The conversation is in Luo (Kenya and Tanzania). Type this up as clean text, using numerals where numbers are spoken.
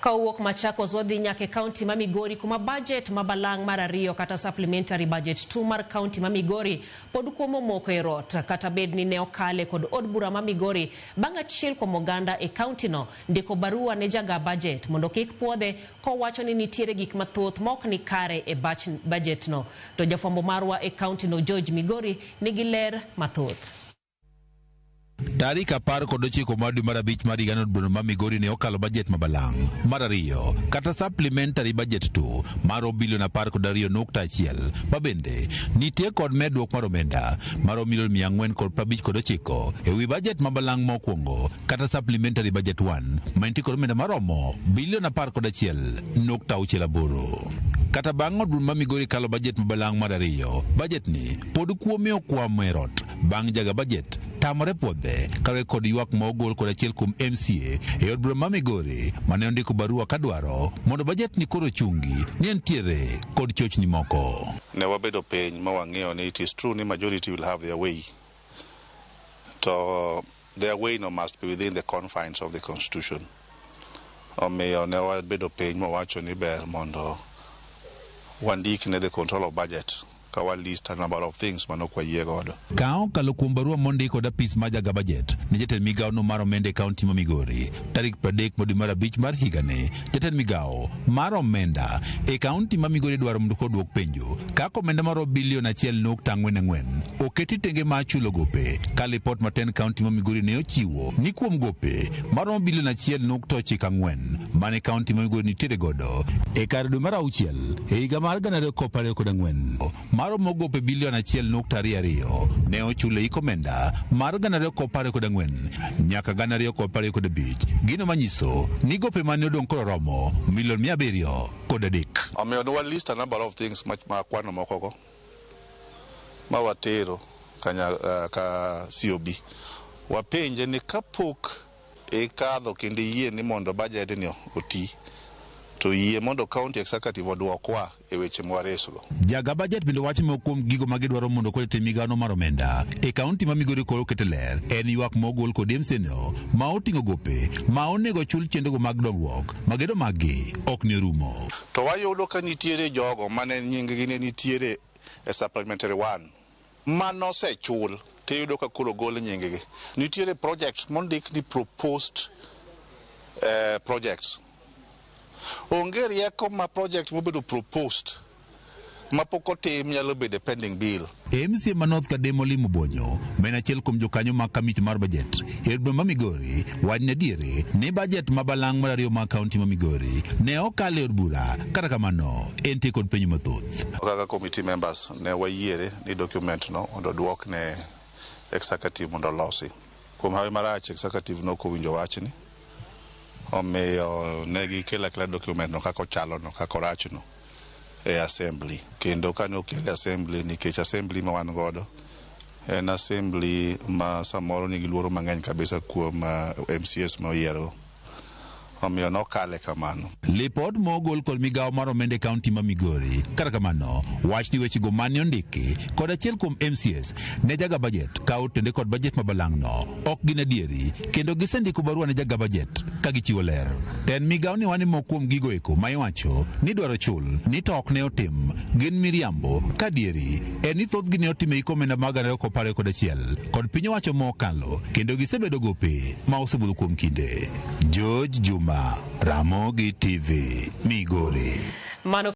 Ka owuok Machakos wadhi nyaka e kaunti ma Migori kuma budget ma balang' mar ariyo kata supplementary budget 2 mar kaunti ma Migori pod kuomo moko e rot kata bed ni ne okale kod od bura ma Migori bang' achiel kuom oganda e kaunti no ndiko barua ne jaga budget mondo kik puodhe kowacho ni nitiere gik mathoth ma ok ni kare e budget no. To jafwambo marwa e kaunti no George Migori nigi ler mathoth. Tarik 19 mar dwe mar abich mar higa od ma Migori ne okalo bajet ma balang' mar ariyo kata supplementary budget 2 mar bilion 12.1 ma bende nitie kod medruok mar omenda mar milion 459 ewi bajet ma balang' mokwongo kata supplementary budget 1 ma nitie kod omenda maromo bilion 11.68. Kata bang' od ma Migori kalo bajet ma balang' mar ariyo, bajet ni pod kuome okwamo e rot bang' jaga bajet tamore puodhe kaluwore kod ywak ma ogol kod achiel kuom MCA e od bura ma Migori mane ondiko barua kadwaro mondo bajet ni koro chungi ni entiere kod chochni moko. Ne wabedo piny ma wang'iyo ni it is true ni majority will have their way, to their way no must be within the confines of the constitution. Omiyo ne wabedo piny mawacho ni ber mondo wandik ne the control of budget ka wa list a number of things manok wayie godo. Ka okalo kuom barua mondik kod apis mar jaga bajet ne jatend migawo no mar omenda e kaunti ma Migori tarik 30 dwe mar abich mar higani, jatend migawo mar omenda e kaunti ma Migori dwaro mondo koduok penjo kaka omenda maromo bilion 1.44 oketi tenge mar chulo gope ka lipot ma tend kaunti ma Migori ne ochiwo ni kuom gope maromo bilion 1.94 mane kaunti ma Migori nitiere godo e kar dwe mar auchiel e higa mar 2024 maromo gope bilion 1.22 ne ochul e hik omenda mar 2024 nyaka 2025, gino manyiso ni gope mane odong' koro romo milion 703. Omiyo ne wa list a number of things ma kwano moko go ma watero kanya, ka COB wapenje ni kapok ikadho kendo iyie ni mondo budget ni oti to yie mondo county executive oduokwa e weche mwaresgo. Jaga bajet bende wacho moko kuom gigo ma gidwaro mondo koro tim migawono mar omenda e kaunti ma Migori koro oket e ler en ywak ma ogol kod MCA no ma oting'o gope ma onego chul chenrogo mag dongruok ma gedo maggi ok ne orumo. To wayudo ka nitiere jogo mane nying gi ne nitiere e supplementary one manosechul tiyudo ka koro ogol nying gi. Nitiere projects mondik ni proposed projects. Onge rieko ma project mobedo proposed mapok otim nyalo bedo e pending bill. MCA ma North Kadem olimo Bonyo ma en achiel kuom jokanyo mag kamiti mar bajet e od bura ma Migori wach ne adieri ni bajet ma balang' mar ariyo mag kaunti ma Migori ne okal e od bura, kata kamano entie kod penjo mathoth. Kaka committee members ne wayiere ni document no mondo oduok ne executive mondo olosi. Kuom hawi marach executive nok owinjo wachni, omiyo ne gikelo akela document no kaka ochalo no, kaka orach no e assembly. Kendo kane okele assembly, nikech assembly ma wan godo en assembly ma samoro nigi luoro mang'eny kabisa kuom MCAs ma oyiergo, omiyo nokale kamano. Lipot mogol kod migawo mar omenda e kaunti ma Migori. Kata kamano, wach ni wechego mane ondiki kod achiel kuom MCAs ne jaga bajet ka otende kod bajet ma balang'no ok gin adieri kendo gisendiko barua ne jaga bajet ka gichiwo ler. Tend migawo ni wane moko kuom gigo eko ma iwacho ni dwaro chul ni to ok ne otim gin miriambo ka adieri en ni thothgi ne otim e hik omenda mag 2021 kod piny owacho mokalo kendo gisebedo gope ma osebudho kuom kinde. George Juma, Ramogi TV, Migori. Mano.